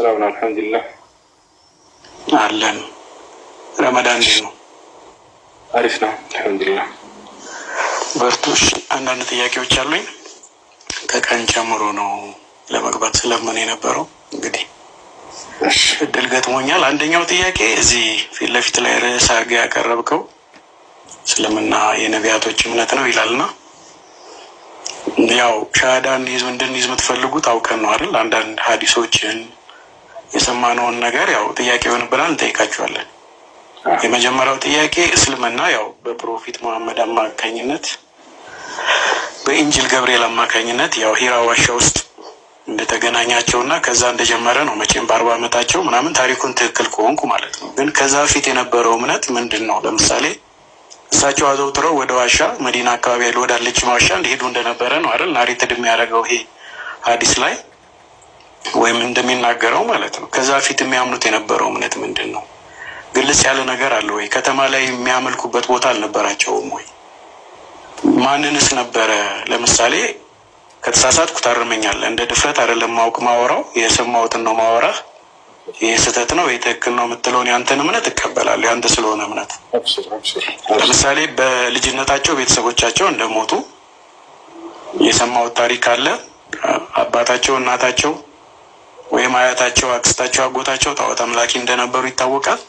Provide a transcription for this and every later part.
ሰላም ነው፣ አልሐምዱሊላህ። አለን። ረመዳን እንዴት ነው? አሪፍ ነው፣ አልሐምዱሊላህ። በርቱሽ። አንዳንድ ጥያቄዎች አሉኝ። ከቀን ጀምሮ ነው ለመግባት ስለምን የነበረው፣ እንግዲህ እድል ገጥሞኛል። አንደኛው ጥያቄ እዚህ ፊት ለፊት ላይ ርዕስ አድርገህ ያቀረብከው እስልምና የነቢያቶች እምነት ነው ይላልና ያው ሻሃዳ እንይዝ እንድንይዝ የምትፈልጉት አውቀን ነው አይደል? አንዳንድ ሀዲሶችን የሰማነውን ነገር ያው ጥያቄ ይሆንብናል፣ እንጠይቃቸዋለን። የመጀመሪያው ጥያቄ እስልምና ያው በ Prophet መሐመድ አማካኝነት፣ በ angel ገብርኤል አማካኝነት ያው ሂራ ዋሻ ውስጥ እንደተገናኛቸው እና ከዛ እንደጀመረ ነው። መቼም በ40 ዓመታቸው ምናምን፣ ታሪኩን ትክክል ከሆንኩ ማለት ነው። ግን ከዛ በፊት የነበረው እምነት ምንድን ነው? ለምሳሌ እሳቸው አዘውትረው ወደ ዋሻ፣ መዲና አካባቢ ያለ ወዳለች ዋሻ እንዲሄዱ እንደነበረ ነው አይደል? Narrated የሚያደርገው ይሄ ሀዲስ ላይ ወይም እንደሚናገረው ማለት ነው። ከዛ በፊት የሚያምኑት የነበረው እምነት ምንድን ነው? ግልጽ ያለ ነገር አለ ወይ? ከተማ ላይ የሚያመልኩበት ቦታ አልነበራቸውም ወይ? ማንንስ ነበረ? ለምሳሌ ከተሳሳትኩ ታርመኛለህ። እንደ ድፍረት አይደለም ማወቅ ማወራው፣ የሰማሁትን ነው ማወራህ። ይህ ስህተት ነው፣ ይህ ትክክል ነው የምትለውን ያንተን እምነት እቀበላለሁ፣ ያንተ ስለሆነ እምነት። ለምሳሌ በልጅነታቸው ቤተሰቦቻቸው እንደሞቱ የሰማሁት ታሪክ አለ። አባታቸው፣ እናታቸው ወይም አያታቸው፣ አክስታቸው፣ አጎታቸው ጣዖት አምላኪ እንደነበሩ ይታወቃል።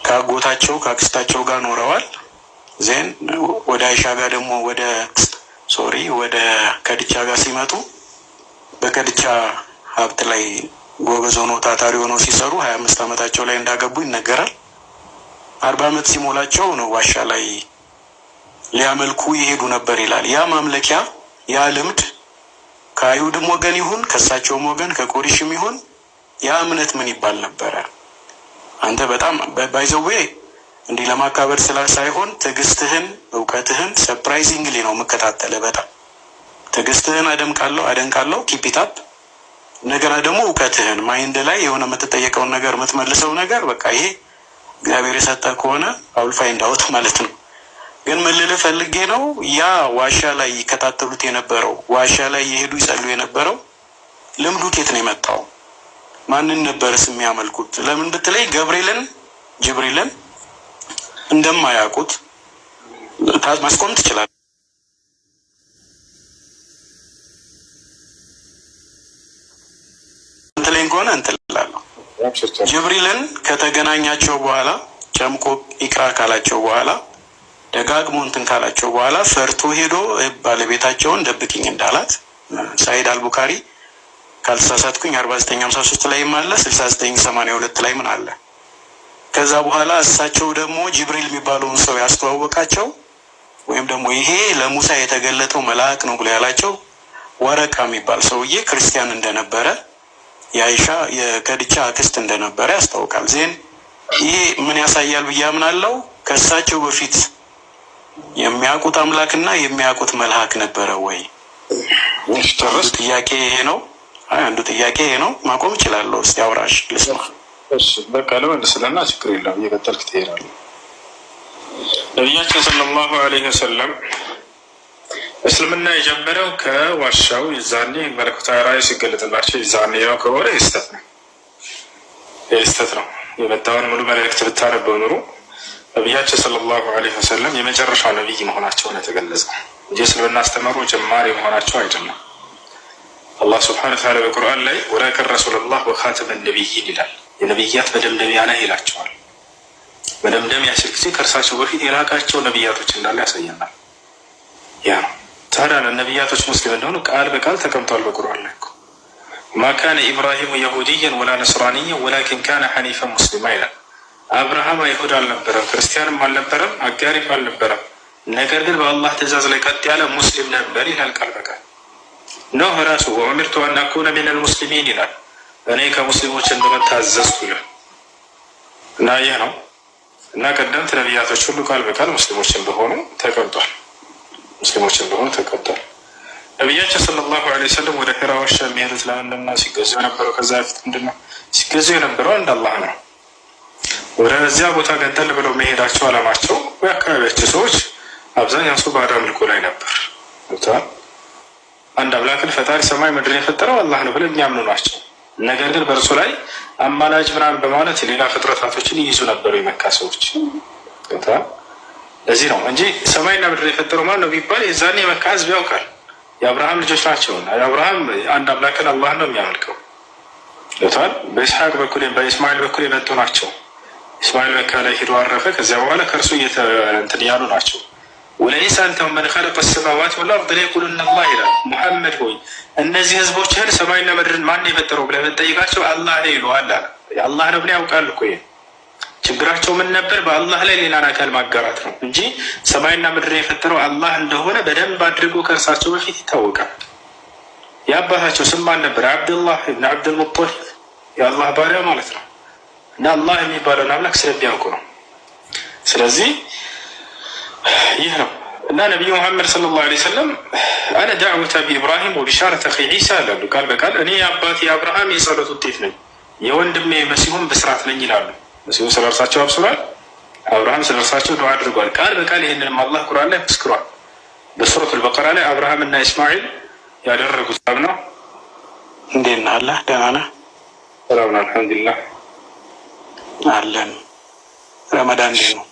ከአጎታቸው ከአክስታቸው ጋር ኖረዋል። Then ወደ አይሻ ጋር ደግሞ ወደ sorry ወደ ከድቻ ጋር ሲመጡ በከድቻ ሀብት ላይ ጎበዝ ሆነው ታታሪ ሆነው ሲሰሩ 25 ዓመታቸው ላይ እንዳገቡ ይነገራል። 40 ዓመት ሲሞላቸው ነው ዋሻ ላይ ሊያመልኩ ይሄዱ ነበር ይላል። ያ ማምለኪያ፣ ያ ልምድ ከአይሁድም ወገን ይሁን ከእሳቸውም ወገን ከቁረይሽም ይሁን ያ እምነት ምን ይባል ነበረ? አንተ በጣም by the way እንዲህ ለማካበድ ስላ ሳይሆን ትዕግስትህን፣ እውቀትህን surprisingly ነው የምከታተልህ። በጣም ትዕግስትህን አደንቃለሁ፣ አደንቃለሁ። Keep it up። እንደገና ደግሞ እውቀትህን፣ mind ላይ የሆነ የምትጠየቀውን ነገር የምትመልሰው ነገር በቃ ይሄ እግዚአብሔር የሰጠ ከሆነ I'll find out ማለት ነው። ግን ምን ልልህ ፈልጌ ነው፣ ያ ዋሻ ላይ ይከታተሉት የነበረው፣ ዋሻ ላይ የሄዱ ይጸሉ የነበረው ልምዱ ኬት ነው የመጣው? ማንን ነበርስ የሚያመልኩት? ለምን ብትለኝ ገብርኤልን ጅብሪልን እንደማያውቁት ማስቆም ትችላለህ። ትለኝ ከሆነ እንትን እላለሁ። ጅብሪልን ከተገናኛቸው በኋላ፣ ጨምቆ ኢቅራ ካላቸው በኋላ፣ ደጋግሞ እንትን ካላቸው በኋላ ፈርቶ ሄዶ ባለቤታቸውን ደብቅኝ እንዳላት ሳሂህ አልቡካሪ ካልተሳሳትኩኝ 4953 ላይም አለ፣ 6982 ላይ ምን አለ። ከዛ በኋላ እሳቸው ደግሞ ጅብሪል የሚባለውን ሰው ያስተዋወቃቸው ወይም ደግሞ ይሄ ለሙሳ የተገለጠው መልአክ ነው ብሎ ያላቸው ወረቃ የሚባል ሰውዬ ክርስቲያን እንደነበረ፣ የአይሻ የከድቻ አክስት እንደነበረ ያስታውቃል። Then ይሄ ምን ያሳያል ብዬ አምናለሁ። ከእሳቸው በፊት የሚያውቁት አምላክና የሚያውቁት መልአክ ነበረ ወይ? አንዱ ጥያቄ ይሄ ነው። አይ፣ አንዱ ጥያቄ ይሄ ነው። ማቆም እችላለሁ። እስቲ አውራሽ ልስማ። እሺ፣ በቃ ልመልስልና ችግር የለም፣ እየቀጠልክ ትሄዳለህ። ነቢያችን ሰለላሁ ዐለይሂ ወሰለም እስልምና የጀመረው ከዋሻው የዛኔ መለኮታዊ ራእይ ሲገለጥላቸው የዛኔ ነው ከሆነ የስተት ነው፣ የስተት ነው። የመጣውን ሙሉ መልእክት ብታነበው ኑሮ ነቢያችን ሰለላሁ ዐለይሂ ወሰለም የመጨረሻው ነቢይ መሆናቸውን የተገለጸው እንጂ እስልምና አስተምህሮ ጀማሪ መሆናቸው አይደለም። አላህ ስብሐነ ወተዓላ በቁርአን ላይ ወላኪን ረሱለላህ ወኻተመ ነቢይን ይላል። የነቢያት መደምደሚያ ነህ ይላቸዋል። መደምደሚያ ሲል ጊዜ ከእርሳቸው በፊት የላካቸው ነቢያቶች እንዳለ ያሳየናል። ያ ነው። ታዲያ ነቢያቶች ሙስሊም እንደሆኑ ቃል በቃል ተቀምጧል በቁርአን ላይ እኮ። ማ ካነ ኢብራሂሙ የሁድየን ወላ ነስራንየን ወላኪን ካነ ሐኒፈን ሙስሊማ ይላል። አብርሃም አይሁድ አልነበረም፣ ክርስቲያንም አልነበረም፣ አጋሪም አልነበረም። ነገር ግን በአላህ ትእዛዝ ላይ ቀጥ ያለ ሙስሊም ነበር ይላል ቃል በቃል። ኖህ ራሱ ወኡሚርቱ አን አኩነ ሚነል ሙስሊሚን ይላል። እኔ ከሙስሊሞች እንደሆን ታዘዝኩ ይላል። እና ይህ ነው። እና ቀደምት ነቢያቶች ሁሉ ቃል በቃል ሙስሊሞች እንደሆኑ ተቀምጧል። ሙስሊሞች እንደሆኑ ተቀምጧል። ነቢያችን ሰለላሁ ዐለይሂ ወሰለም ወደ ሒራ ዋሻ የሚሄዱት ለምንድን ነው? ሲገዙ የነበረው ከዛ በፊት ምንድን ነው? ሲገዙ የነበረው አንድ አላህ ነው። ወደዚያ ቦታ ገንጠል ብለው መሄዳቸው አላማቸው የአካባቢያቸው ሰዎች አብዛኛው ሰው ባዕድ አምልኮ ላይ ነበር። ገብቶሃል? አንድ አምላክን፣ ፈጣሪ ሰማይ ምድርን የፈጠረው አላህ ነው ብለው የሚያምኑ ናቸው። ነገር ግን በእርሱ ላይ አማላጅ ምናምን በማለት ሌላ ፍጥረታቶችን ይይዙ ነበሩ የመካ ሰዎች። ለዚህ ነው እንጂ ሰማይና ምድር የፈጠረው ማን ነው ቢባል የዛኔ የመካ ሕዝብ ያውቃል። የአብርሃም ልጆች ናቸውና የአብርሃም አንድ አምላክን አላህን ነው የሚያመልከው። ገብቶሃል? በኢስሐቅ በኩል በኢስማኤል በኩል የመጡ ናቸው። እስማኤል መካ ላይ ሄዶ አረፈ። ከዚያ በኋላ ከእርሱ እንትን ያሉ ናቸው። ولئن سألتهم من خلق السماوات والأرض ليقولن الله ይላል። ሙሐመድ ሆይ እነዚህ ህዝቦችህን ሰማይና ምድርን ማን የፈጠረው ብለህ ብትጠይቃቸው አላህ ነው ይሉሃል አለ። አላህ ነው ብለህ ያውቃል እኮ። ይሄ ችግራቸው ምን ነበር? በአላህ ላይ ሌላን አካል ማጋራት ነው እንጂ ሰማይና ምድርን የፈጠረው አላህ እንደሆነ በደንብ አድርጎ ከእርሳቸው በፊት ይታወቃል። የአባታቸው ስም ማን ነበር? አብዱላህ ብን አብዱልሙጠሊብ የአላህ ባሪያ ማለት ነው። እና አላህ የሚባለውን አምላክ ስለሚያውቁ ነው። ስለዚህ ይህ ነው እና ነቢዩ ሙሐመድ صلى الله عليه وسلم أنا دعوة أبي إبراهيم وبشارة أخي عيسى ይላሉ። ቃል በቃል እኔ የአባቴ የአብርሃም የጸሎት ውጤት ነኝ፣ የወንድሜ መሲሁም ብስራት ነኝ ይላሉ። መሲሁ ስለ እርሳቸው አብስሯል። አብርሃም ስለ እርሳቸው ዱዓ አድርጓል። ቃል በቃል ይህንንም አላህ ቁርአን ላይ መስክሯል። በሱረቱል በቀራ ላይ አብርሃም እና እስማኤል ያደረጉት ነው። እንዴት ነህ? አለህ? ደህና ነህ? ሰላም ነው፣ አልሐምዱሊላህ አለን። ረመዳን እንዴት ነው?